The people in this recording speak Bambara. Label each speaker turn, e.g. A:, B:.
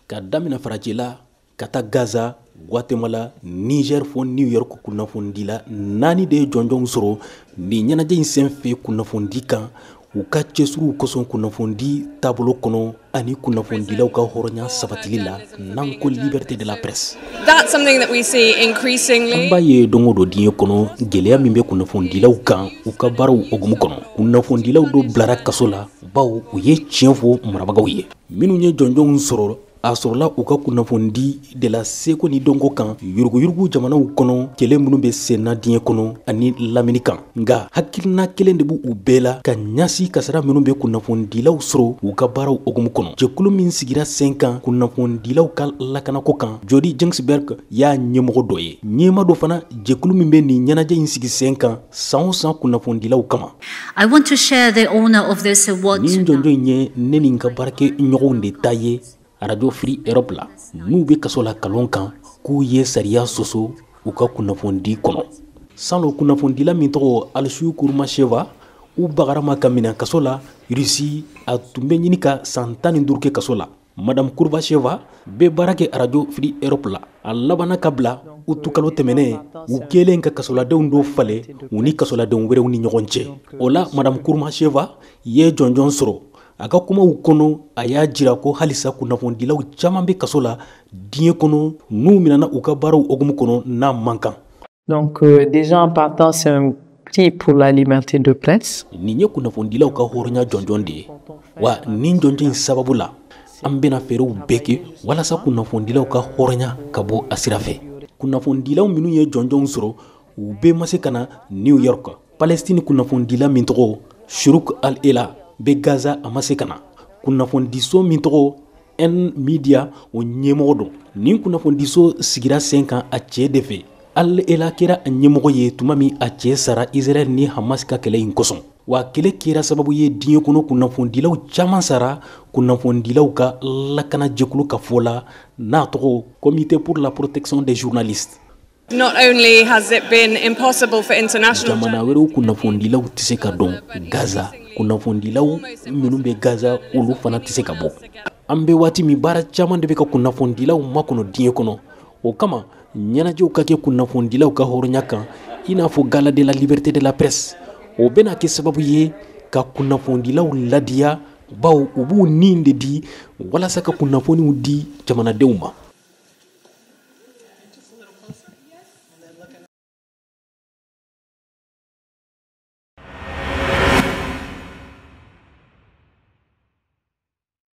A: Ka daminɛ farajɛla ka taa Gaza, Guatemala, Niger fo New York, kunnafonidila 4 de ye jɔnjɔnw sɔrɔ nin ɲɛnajɛ in senfɛ kunnafonidi kan, u ka cɛsiriw kosɔn kunnafonidi taabolo kɔnɔ ani kunnafonidilaw ka hɔrɔnya sabatili la, n'an ko liberté de la presse.
B: That's something that we see increasingly.
A: An b'a ye don o don diɲɛ kɔnɔ, gɛlɛya min bɛ kunnafonidilaw kan u ka baaraw hukumu kɔnɔ. Kunnafonidilaw dɔw bilara kaso la bawo u ye tiɲɛ fɔ marabagaw ye. Minnu ye jɔnjɔnw sɔrɔ, a sɔrɔla u ka kunnafonidi de la seko ni dɔnko kan yuruguyurugu jamanaw kɔnɔ, kɛlɛ minnu bɛ senna diɲɛ kɔnɔ ani lamini kan. Nka hakilina kelen de b'u bɛɛ la ka ɲɛsin kasara minnu bɛ kunnafonidilaw sɔrɔ u ka baaraw hukumu kɔnɔ. Jɛkulu min sigira sen kan kunnafonidilaw ka lakanako kan, Jody Ginsberg y'a ɲɛmɔgɔ dɔ ye. Ɲɛma dɔ fana, jɛkulu min bɛ nin ɲɛnajɛ in sigi sen kan san o san kunnafonidilaw kama.
C: I want to share the honor of this award.
A: Nin jɔnjɔn in ye ne ni n ka baarakɛ ɲɔgɔnw de ta ye Radio Free Europe la, n'u bɛ kaso la kalon kan k'u ye sariya sɔsɔ u ka kunnafonidi kɔnɔ. Salon, kunnafonidila min tɔgɔ Alsu Kurmasheva, u bagara ma ka minɛ kaso la Russie, a tun bɛ ɲini ka san 15 kɛ kaso la. Madame Kurmasheva bɛ baara kɛ Radio Free Europe la. A labanna ka bila utukalo tɛmɛnen, u kɛlen ka kasoladenw dɔ falen u ni kasoladenw wɛrɛw ni ɲɔgɔn cɛ. O la, Madame Kurmasheva ye jɔnjɔn sɔrɔ. A ka kumaw kɔnɔ, a y'a jira ko halisa kunnafonidilaw caman bɛ kaso la diɲɛ kɔnɔ, n'u minɛna u ka baaraw hukumu kɔnɔ n'a man kan.
D: Donc déjà en partant, c'est un prix pour la liberté de presse.
A: Nin ye kunnafonidilaw ka hɔrɔnya jɔnjɔn de ye. Wa nin jɔnjɔn in sababu la, an bɛna fɛɛrɛw bɛɛ kɛ walasa kunnafonidilaw ka hɔrɔnya ka bɔ a sira fɛ. Kunnafonidilaw minnu ye jɔnjɔnw sɔrɔ, u bɛɛ ma se ka na New York. Palestine kunnafonidila min tɔgɔ Shuruk Al-Ela bɛ Gaza, a ma se ka na. Kunnafonidiso min tɔgɔ N Media, o ɲɛmɔgɔ don. Nin kunnafonidiso sigira sen kan a cɛ de fɛ. Al-Ela kɛra a ɲɛmɔgɔ ye tuma min a cɛ sara Israël ni Hamas ka kɛlɛ in kosɔn. Wa kɛlɛ kɛra sababu ye diɲɛ kɔnɔ, kunnafonidilaw caman sara. Kunnafonidilaw ka lakanajɛkulu ka fɔ la, n'a tɔgɔ Comité pour la protection des journalistes.
B: Not only has it been impossible for international
A: Jamana wɛrɛw kunnafonidilaw tɛ se ka don Gaza, kunnafonidilaw minnu bɛ Gaza, olu fana tɛ se ka bɔ. An bɛ waati min, baara caman de bɛ ka kunnafonidilaw makɔnɔ diɲɛ kɔnɔ. O kama, ɲɛnajɛw ka kɛ kunnafonidilaw ka hɔrɔnya kan, i n'a fɔ Gala de la liberté de la presse, o bɛna kɛ sababu ye ka kunnafonidilaw ladiya, bawo u b'u ni de di walasa ka kunnafoniw di jamanadenw ma.